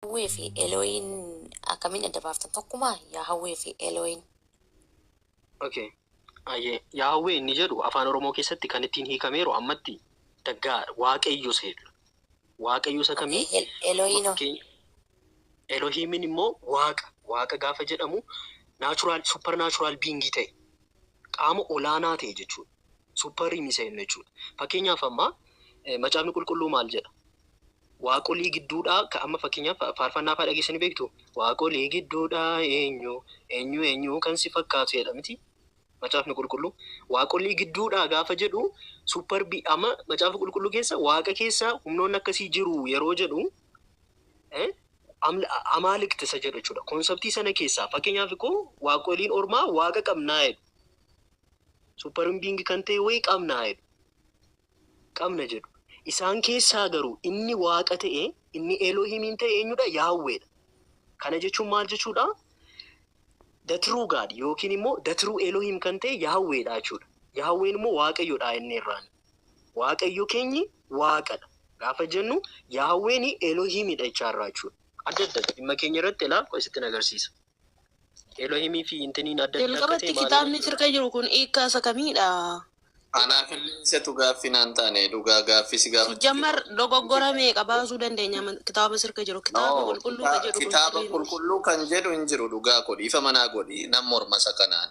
Yaahwee fi Elohiin akkamiin adda baaftan? Tokkumaa Yaahwee fi Elohiin? Okay. Ayyee. Yaahwee inni jedhu Afaan Oromoo keessatti kan ittiin hiikameeru ammatti daggaa Waaqayyo isa jedhudha. Waaqayyo isa Okay. kamii? Elohiinoo? Elohiimin immoo Waaqa. Waaqa gaafa jedhamu natural, supernatural being ta'e, qaama olaanaa ta'e jechuudha. Supreme isa jennu jechuudha. Fakkeenyaaf amma Macaafni Qulqulluu maal jedha? Waaqolii gidduudhaa ka amma fakkeenyaaf faarfannaa fa'aa dhageessanii beektu. Waaqolii gidduudhaa eenyu, eenyu, eenyu kan si fakkaatu jedha miti? Macaafni Qulqulluu. Waaqolii gidduudhaa gaafa jedhu super amma Macaafa Qulqulluu keessa Waaqa keessa humnoonni akkasii jiru yeroo jedhu amaalikt isa jedhu jechuudha. Conceptii sana keessaa fakkeenyaaf koo waaqoliin ormaa Waaqa qabnaa jedhu. Super being kan ta'e wayii qabnaa jedhu. Qabna jedhu. Isaan keessaa garuu inni Waaqa ta'e, inni Elohimiin ta'e eenyudha? Yaahweedha. Kana jechuun maal jechuudha? The true God yookiin immoo the true Elohim kan ta'e Yaahweedha jechuudha. Yaahween immoo Waaqayyoodha inni irraan. Waaqayyo keenyi Waaqadha. Gaafa jennu Yaahween Elohimidha jechaarraa jechuudha. Adda adda dhimma keenya irratti ilaa isittin agarsiisa. Elohimii fi intiniin adda adda akka Jalqabatti ta'e maaliin kitaabni sirka jiru kun hiikkaa isa kamiidha? Anaaf illee isatu gaaffii naan taane, dhugaa gaaffii si gaafachuu Jammar jira. Dogoggora meeqa baasuu dandeenya kitaaba sirka jiru? Kitaaba No, qulqulluu ka jedhu kun kitaaba sirrii miti. qulqulluu kan jedhu hin jiru, dhugaa godhi, ifa manaa godhi, nan morma isa kanaan.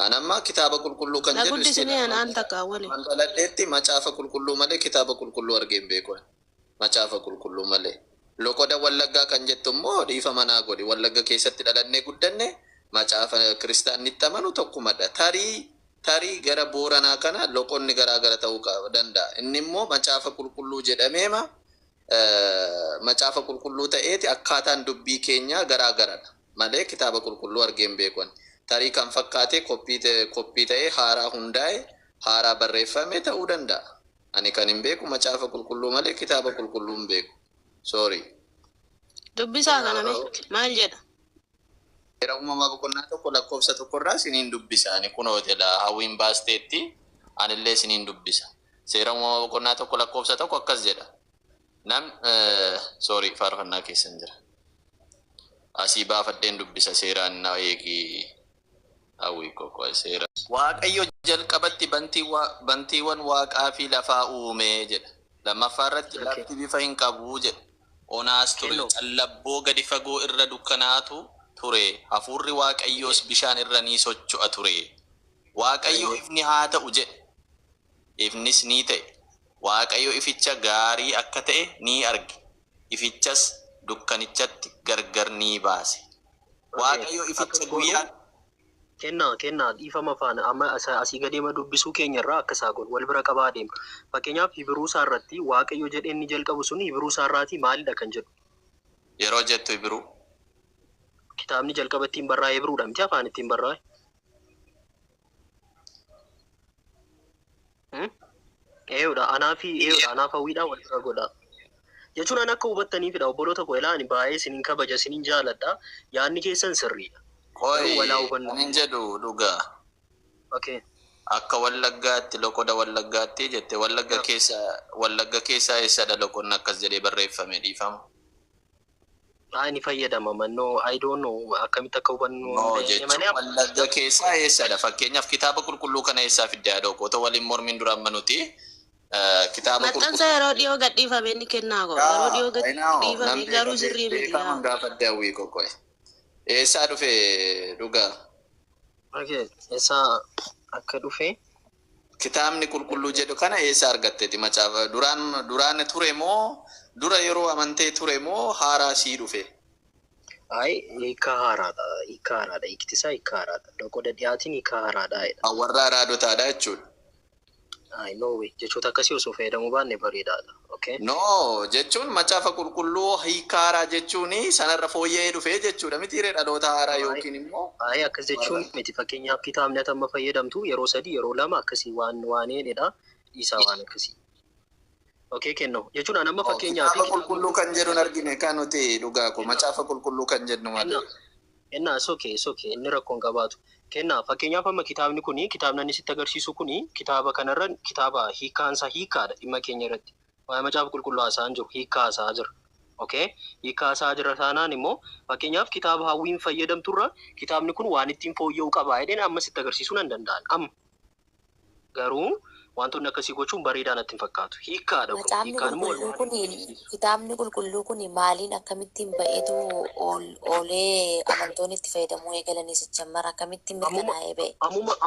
An amma kitaaba qulqulluu kan Na jedhu guddisinee isteedha. anaan takka wali. Man dhaladheetti Macaafa Qulqulluu malee kitaaba qulqulluu argee hin beeku. Macaafa Qulqulluu malee. Loqoda Wallaggaa kan jettu immoo dhiifa manaa godhi. Wallagga keessatti dhalannee guddanne, macaafa kiristaannitti amanu tokkumadha. Tarii tarii gara Booranaa kana loqonni garaa gara ta'uu danda'a. Inni immoo Macaafa Qulqulluu jedhameema macaafa qulqulluu ta'eeti akkaataan dubbii keenyaa garaa garadha. Malee kitaaba qulqulluu argee hin beeku ani. Tarii kan fakkaate copy ta'ee haaraa hundaa'e, haaraa barreeffame ta'uu danda'a. Ani kan hin beeku Macaafa Qulqulluu malee kitaaba qulqulluu hin beeku. Sorry. Dubbisaa kana mee maal jedha? Seera Uumamaa boqonnaa 1 lakkoofsa 1 irraa isiniin dubbisa. Ani kunoo jedha, Hawwiin baasteetti, anillee isiniin dubbisa. Seera Uumamaa boqonnaa 1 lakkoofsa 1 akkas jedha. Nam sorry, faarfannaa keessan jira. Asii baafadheen dubbisa, seeraan na eegi, Hawwii koo, seera. Waaqayyo jalqabatti bantiiwwan waaqaa fi lafaa uume jedha. Lammaffaa irratti lafti bifa hin qabu jedha. Onaas ture. Kennoo. Callabboo gadi fagoo irra dukkanaatu ture. Hafuurri Waaqayyoos bishaan irra ni socho'a ture. Waaqayyo ifni haa ta'u jedhe. Ifnis ni ta'e. Waaqayyo ificha gaarii akka ta'e ni arge. Ifichas dukkanichatti gargar ni baase. Waaqayyo Akka ificha goonu guyyaa Kennaa, kennaa, dhiifama faana amma asii gadeema dubbisuu keenya irraa akka isaa godhu wal bira qabaa deema. Fakkeenyaaf Hibiruu isaa irratti Waaqayyo jedhee inni jalqabu sun Hibiruu isaa irraatii maalidha kan jedhu? Yeroo jettu Hibiruu. Kitaabni jalqaba ittiin barraa'e Hibiruudha miti, afaan ittiin barraa'e? Hmm? Eeyyoodha, anaa fi eeyyoodha, anaaf Hawwiidhaa wal bira godha. Jechuun an akka hubattaniifidha, obboloota koo, ilaa ani baay'ee isinin kabaja, isinin jaaladha, yaadni keessan sirriidha. Qoy Garuu walaa hubannu. Kan hin jedhu dhugaa. Okay. Akka Wallaggaatti, loqoda Wallaggaatti jette, Wallagga keessa, Wallagga keessaa eessadha loqonni akkas jedhee barreeffame, dhiifama? Haa, ni fayyadama mannoo, I don't know akkamitti akka hubannu No, hin beekne jechuun malee. Wallagga keessaa eessadha? Fakkeenyaaf kitaaba qulqulluu kana eessaa fidde, haadha koo? Otoo waliin mormiin dura amma nuti kitaaba Maxxansa qulqulluu yeroo dhiyoo gadhiifame inni kennaa koo. Yeroo dhiyoo I know, nan gadhiifame beeka garuu sirrii miti beekaman yaa. gaafadhe, Hawwii koo, qoy. Eessaa dhufe dhugaa? Okay. Eessaa akka dhufe? Kitaabni qulqulluu jedhu kana eessa argatteeti? Macaafa duraan duraan ture moo, dura yeroo amantee ture moo, haaraa sii dhufe? Ay, hiika haaraadha. Hiika haaraadha. Hiikti isaa hiika haaraadha. Loqoda dhiyaatiin hiika haaraadha jedha. Kan warra araadotaadha jechuudha. Ay, no way. Jechoota akkasii osoo fayyadamuu baanne bareedaadha. Okay. No, jechuun Macaafa Qulqulluu hiika haaraa jechuun sanarra fooyya'ee dhufee jechuudha mitiiree, dhaloota haaraa Ay, yookiin immoo ay, akkas jechuun warra miti. Fakkeenyaaf kitaabni ati amma fayyadamtu yeroo sadii, yeroo lama akkasii waan jedhedha. Dhiisaa waan akkasii. Okay, kennu. Jechuun an amma No, fakkeenyaaf kitaaba kitaabni qulqulluu kan jedhu hin argine kan nuti, dhugaa ko, Kennaa. Macaafa Qulqulluu kan jennu malee. Kennaa. Kennaa, it's okay, it's okay. Inni rakkoon qabaatu. Kennaa, fakkeenyaaf amma kitaabni kuni, kitaabni ani sitti agarsiisu kuni, kitaaba kanarra kitaaba hiikkaansaa hiikkaadha dhimma keenya irratti. Waa'ee Macaafa Qulqulluu haasa'aa hin jiru, hiikkaa haasa'aa jira. Okay? Hiikaa isaa jira taanaan immoo, fakkeenyaaf, kitaaba Hawwiin fayyadamturra kitaabni kun waan ittiin fooyya'uu qaba jedheen amma sitti agarsiisuu nan danda'an. Amma garuu wantoonni akkasii gochuun bareedaa natti hin fakkaatu. Hiikkaadha kun. Macaafni Hiikkaan immoo qulqulluu kun, kitaabni qulqulluu kun maaliin, akkamittiin ba'eetu oolee amantoonni itti fayyadamuu eegalanii sichammara akkamittiin Ammuma mirkanaa'ee ba'e?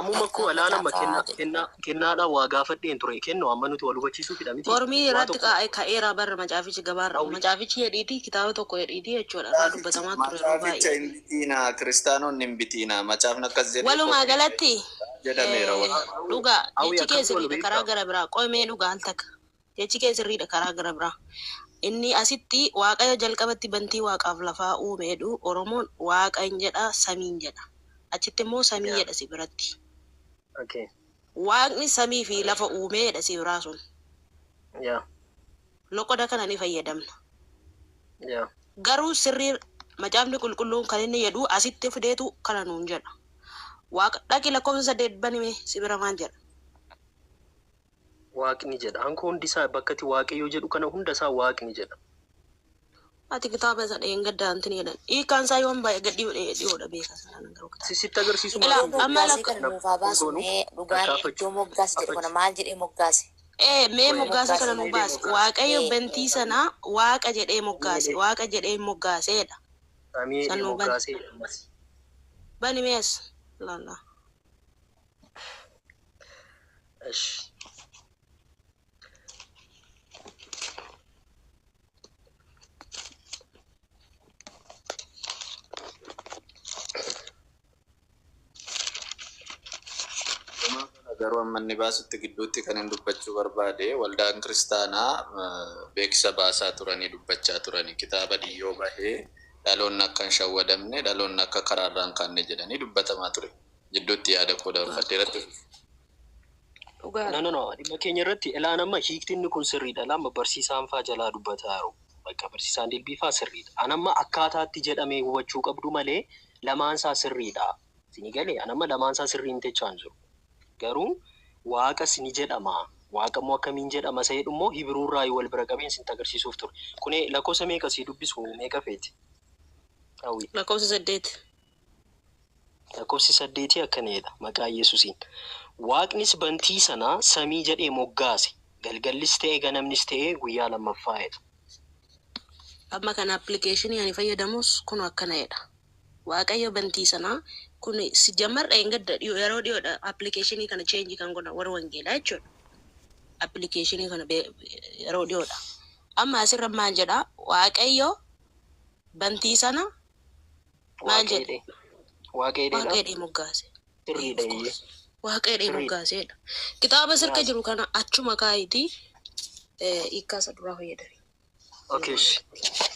ammuma koo Akka ilaala amma macaafa kennaa jedhu. kennaa kennaadhaan waa gaafadheen ture, kennoo amma nuti wal hubachiisuufidha miti. Mormii Waa irratti tokko ka'eera barra macaafichi gabaarra. Hawwi. Macaafichi hedhiiti, kitaaba tokko hedhiiti jechuudha. Irraa dubbatamaa ture yeroo Macaaficha baay'ee. hin bitiinaa, kiristaanonni hin bitiinaa, macaafni akkas jedhee Walumaa galatti jedhameera. Dhugaa Hawwi, jechi kee akkamitti wal sirriidha karaa beektaa? gara biraa. Qo'imee dhugaa al takka. Jechi kee sirriidha karaa gara biraa. Inni asitti Waaqayyo jalqabatti bantii waaqaaf lafaa uumeedhu. Oromoon waaqa hin jedha, samiin jedha. Achitti immoo samii jedha si biratti. Waaqni samii fi lafa uumeedha si biraa sun. Loqoda kana ni fayyadamna. Garuu sirrii macaafni qulqulluun kan inni jedhu asitti fideetu kana nuun jedha. Waaqa dhaqi lakkoofsa 8 banime, si bira maal jedha? Waaqni jedha. Hanko hundi isaa bakka itti Waaqayyo jedhu kana hunda isaa Waaqni jedha. Ati kitaaba isa dheengadda antini jedhan. Hiikkaan isaa yoon baay'ee gad dhiyoodha beeka sanaan garuu kitaaba. Sitti agarsiisu Ilaa maal amma Moggaasee lakko kana nuuf haa baasu goonu mee dhugaan takkaafachuu. iddoo moggaase jedhu kana maal jedhee moggaase? Ee, mee Qo'ee. moggaasa kana nu baase. Waaqayyo bantii sana waaqa jedhee moggaase. Waaqa jedhee moggaaseedha. Samii jedhee Sanuu bani. moggaasee ammas. Bani mees. Laala. Esh. Garuu amma inni baasutti gidduutti kan hin dubbachuu barbaade, waldaan kiristaanaa beeksisa baasaa turanii, dubbachaa turanii, kitaaba dhiyyoo bahee dhaloonni akka hin shawwadamne, dhaloonni akka karaarraa hin kaanne jedhanii dubbatamaa ture. Gidduutti yaada koo dabarfadhe irratti. Dhugaadha. No, no, no. Dhimma keenya irratti ilaan amma hiikti inni kun sirriidha. Lama barsiisaan faa jalaa dubbataa jiru. Bakka barsiisaan dilbii faa sirriidha. Anamma akkaataatti jedhamee hubachuu qabdu malee lamaansaa sirriidha. Sini galee anamma lamaansaa sirrii hin jechaa hin jiru. Garuu waaqas ni jedhama. Waaqa immoo akkamiin jedhama isa jedhu immoo Hibiruurraa wal bira qabeen sin agarsiisuuf ture. Kuni lakkoofsa meeqa sii dubbisu, meeqa feeti? Hawwi. Lakkoofsa 8. Lakkoofsi 8 akkanadha maqaa Yesuusiin. Waaqnis bantii sana samii jedhee moggaase. Galgallis ta'e ganamnis ta'e guyyaa lammaffaa jedha. Amma kana appilikeeshinii ani fayyadamus kun akkana jedha. Waaqayyo bantii sanaa kun si jammar dheengadda dhiyoo yeroo dhiyoodha appilikeeshinii kana change kan godhan warra wangeelaa jechuudha. Appilikeeshinii kana yeroo dhiyoodha. Amma asirra maal jedha? Waaqayyo bantii sana maal Waaqa jedhe? jedhee. Waaqa Waaqa jedheedha. jedhee moggaase. Sirriidha Of iyyee. course. Waaqa jedhee Sirriidha. moggaaseedha. Kitaaba sirka jiru kana achuma kaayitii hiikkaa isa duraa fayyadame. Okay.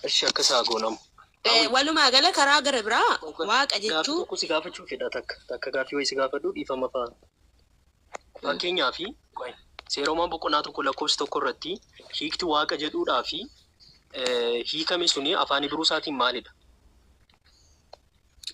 Ishi akkas haa goonamu. Hawwi. Walumaa gala karaa gara biraa waaqa Gaaffii jechuu tokko si gaafachuu fedha, takka. Takka gaaffii wayii si gaafadhu, dhiifama fa'a. Fakkeenyaaf Seeromaan boqonnaa 1 lakkoofsa 1 irratti hiikti waaqa jedhuudhaa fi hiikame suni afaan Ibroo isaatiin maalidha?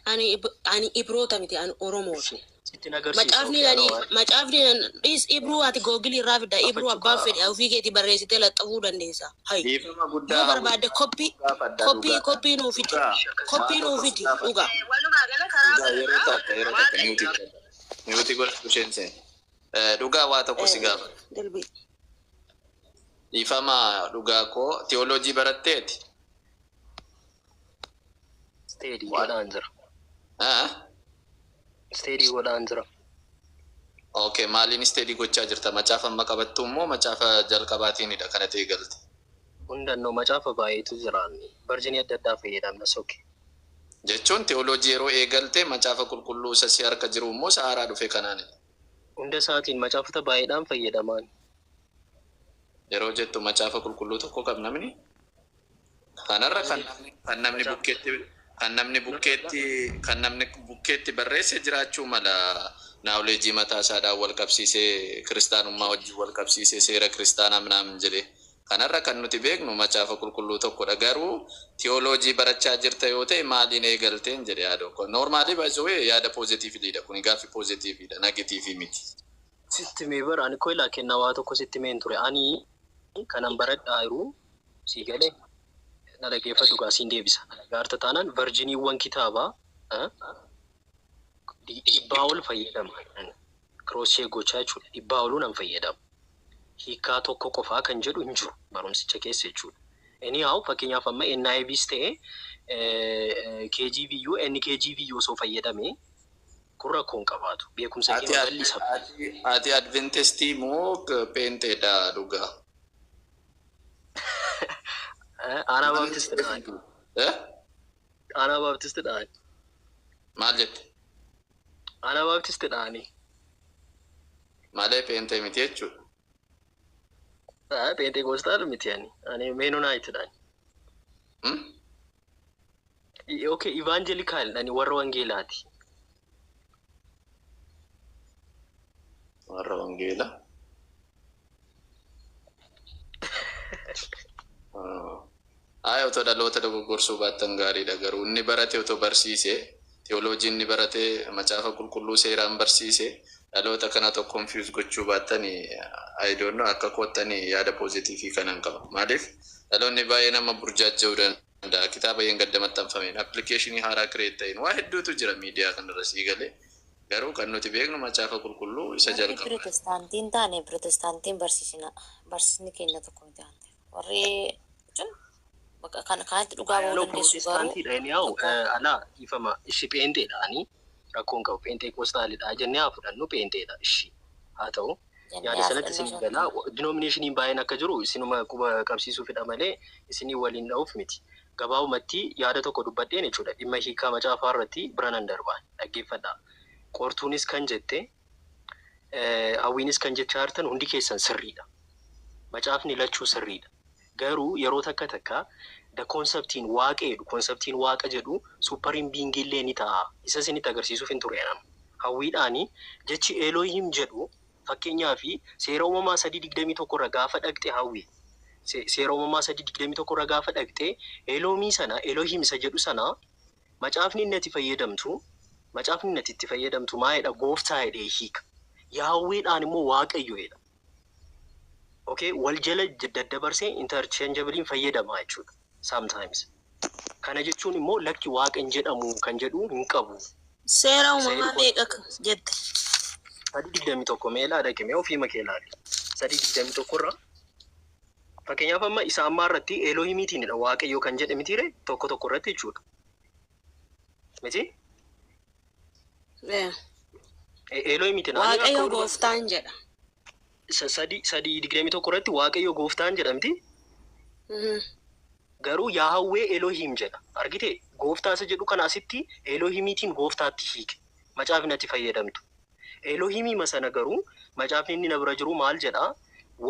Ani Ibroota miti, ani Oromoodha. Sitti agarsiisa. Macaafni Okay, ani anoo macaafni dhiis Ibruu ati Google irraa fidda, Ibruu Afachuu abbaan qaba. fedhe ofii keetii barreessitee laxxafuu dandeessa. Hayi, Dhiifama yoo guddaa, Hawwi, barbaadde copy gaafadha copy dhugaa. Copy nuu fidi. Dhugaa. Copy Waa nuu tokko fidi gaafadha. dhugaa. Dhugaa, yeroo takka mute godhadha. Mute godhadhu isheen seene. Dhugaa, waa tokko si gaafadha. Dilbii. Dhiifama, dhugaa koo, teoloojii baratteeti? Study godhaan jira. Ah? Study godhaan jira. Okay, maaliin study gochaa jirta? Macaafa amma qabattu immoo macaafa jalqabaatiinidha kana ta'e galte? Hundannoo macaafa baay'eetu jira. Version adda addaa fayyadamna soke. Jechuun teoloojii yeroo eegalte macaafa qulqulluu isa si harka jiru immoo isa haaraa dhufe kanaanidha? Hunda isaatiin macaafota baay'eedhaan fayyadamaan. Yeroo jettu macaafa qulqulluu tokko qabna namni. Kanarra kan namni bukkeetti kan namni bukkeetti barreesse jiraachuu mala. Knowledge mataa isaadhaan wal qabsiisee, kiristaanummaa wajjin wal qabsiisee, seera kiristaanaa minaamin jedhee. Kanarra kan nuti beeknu macaafa qulqulluu tokkodha. Garuu tiyooloojii barachaa jirta yoo ta'e maaliin eegalteen jedhe yaada koo. Normally baay'ee yaada positiveiidha. Kuni gaaffii positiveiidha. Negative miti. Sitti mee bara ani koo ilaa kennaa waa tokko sitti meen ture. Ani kanan baradhaa jiru sii galee. Na dhaggeeffadhu gaa, siin deebisa. Gaarta taanaan versioniiwwan kitaabaa 100 ol fayyadama. Cross check gochaa jechuudha. 100 oluu nan fayyadama. Hiikaa tokko qofaa kan jedhu hin jiru barumsicha keessa jechuudha. Anyhow, fakkeenyaaf amma NIVs ta'e KJVU NKJV osoo fayyadame kun rakkoo hin qabaatu. Beekumsa Ati kee bal'isa. Ati Adventistii moo Peenteedha dhugaa? Anaabaptistidha. Eh? Anaabaptistidha. Maal jette? Anaabaptistidha ani. Malee Peentee miti jechuudha. Pentecostal miti ani. Ani Mennoniteidha. Hmm? Okay, evangelical ani, warra wangeelaati. Warra wangeelaa. Ay, otoo dhaloota dogoggorsuu baattan gaariidha, garuu inni barate otoo barsiise, teoloojii inni barate, macaafa qulqulluu seeraan barsiise, dhaloota kana tokko confuse gochuu baattani. I don't know, akka koottani yaada positive kanan qaba. Maaliif dhaloonni baay'ee nama burjaaja'uu danda'a. Kitaaba yeen gadda maxxanfameen, application haaraa create ta'een, waa hedduutu jira miidiyaa kanarra sii galee, garuu kan nuti beeknu macaafa qulqulluu isa Warri jalqaba. Pirootestaantiin taane pirootestaantiin barsiisina. Barsiisni keenya tokko miti waan ta'eef. Warri jechuun bakka kan kanatti dhugaa ba'uu Yaaloo dandeessu garuu pirootestaantiidha inni yaa'u tokko. Alaa ifama ishi peenteedha, ani rakkoon qabu, Pentecostalidha jennee haa fudhannu, peenteedha ishi haa ta'u. Jennee Yaada haa sanatti fudhannu isin osoo galaa denominationiin baay'een akka jiru isinuma quba qabsiisuu fedha malee isinii waliin dha'uuf miti. Gabaabumatti yaada tokko dubbadheen jechuudha. Dhimma hiikaa macaafaa irratti bira nan darbaa, dhaggeeffadha. Qortuunis kan jette, hawwiinis kan jechaa jirtan hundi keessan sirriidha. Macaafni lachuu sirriidha. Garuu yeroo takka takka the conceptiin waaqa jedhu, conceptiin waaqa jedhu supreme being illee ni ta'a. Isa isinitti agarsiisuuf hin ture nama. Hawwiidhaani jechi Elohim jedhu, fakkeenyaa fi seera uumamaa 3:21 irra gaafa dhaqxe, hawwi. Seera uumamaa 3:21 irra gaafa dhaqxe, Elohimii sana, Elohim isa jedhu sana, macaafni inni ati itti fayyadamtu maayedha? Gooftaa jedhee hiika. Yaahweedhaan immoo Waaqayyo jedha. Okay, wal jala daddabarsee interchangeably fayyadama jechuudha. Sometimes. Kana jechuun immoo lakki waaqa hin jedhamu kan jedhu hin qabu. Seera Isa uumamaa jedhu meeqa jette? 3:21 meelaa dhaqime, ofii kee ilaali. 3:21 irra fakkeenyaaf amma isa ammaa irratti Elohimiitiinidha Waaqayyo kan jedhe mitiire tokko tokko irratti jechuudha. Miti? Eh, Elohimiitiin ani akka Waaqayyo walumaa gooftaan jedha. 3:21 irratti Waaqayyo gooftaan jedhamti. Garuu Yaahwee Elohim jedha. Argite, gooftaa isa jedhu kana asitti Elohimiitiin gooftaatti hiike. Macaafni ati fayyadamtu. Elohimii sana garuu macaafni inni na bira jiru maal jedhaa?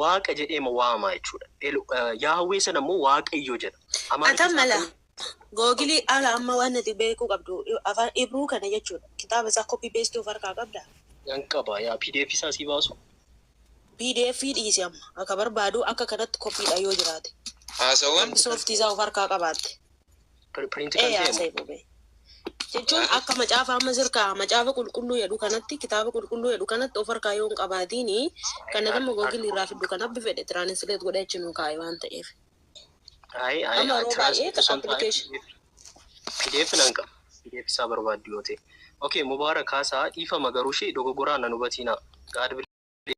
Waaqa jedheema waama jechuudha. Yaahwee sana immoo Waaqayyo jedha. Amaariffis Atan mala akkamitti Google ala amma waan ati beekuu qabdu afaan Ibruu kana jechuudha. Kitaaba isaa copy paste of harkaa qabda. Nan qaba, yaa PDF isaa sii baasu. PDF dhiisi, amma akka barbaadu akka kanatti copydha yoo jiraate. Haasawwan Soft isaa of harkaa qabaatte. Print kan Ee ta'e moo? haasa'e bobee. Jechuun akka macaafa amma sirkaa macaafa qulqulluu jedhu kanatti, kitaaba qulqulluu jedhu kanatti of harkaa yoo hin qabaatiin, kan nama Google irraa fiddu kan abbi fedhe translate godhee achi nuu kaa'e waan ta'eef. Ayi ayi Amma yeroo baay'ee translate osoo hin taane application PDF nan qaba. PDF isaa barbaaddu yoo ta'e. Okay, Mubaarak haasaa, dhiifama garuu ishee dogoggoraan nan hubatiina. God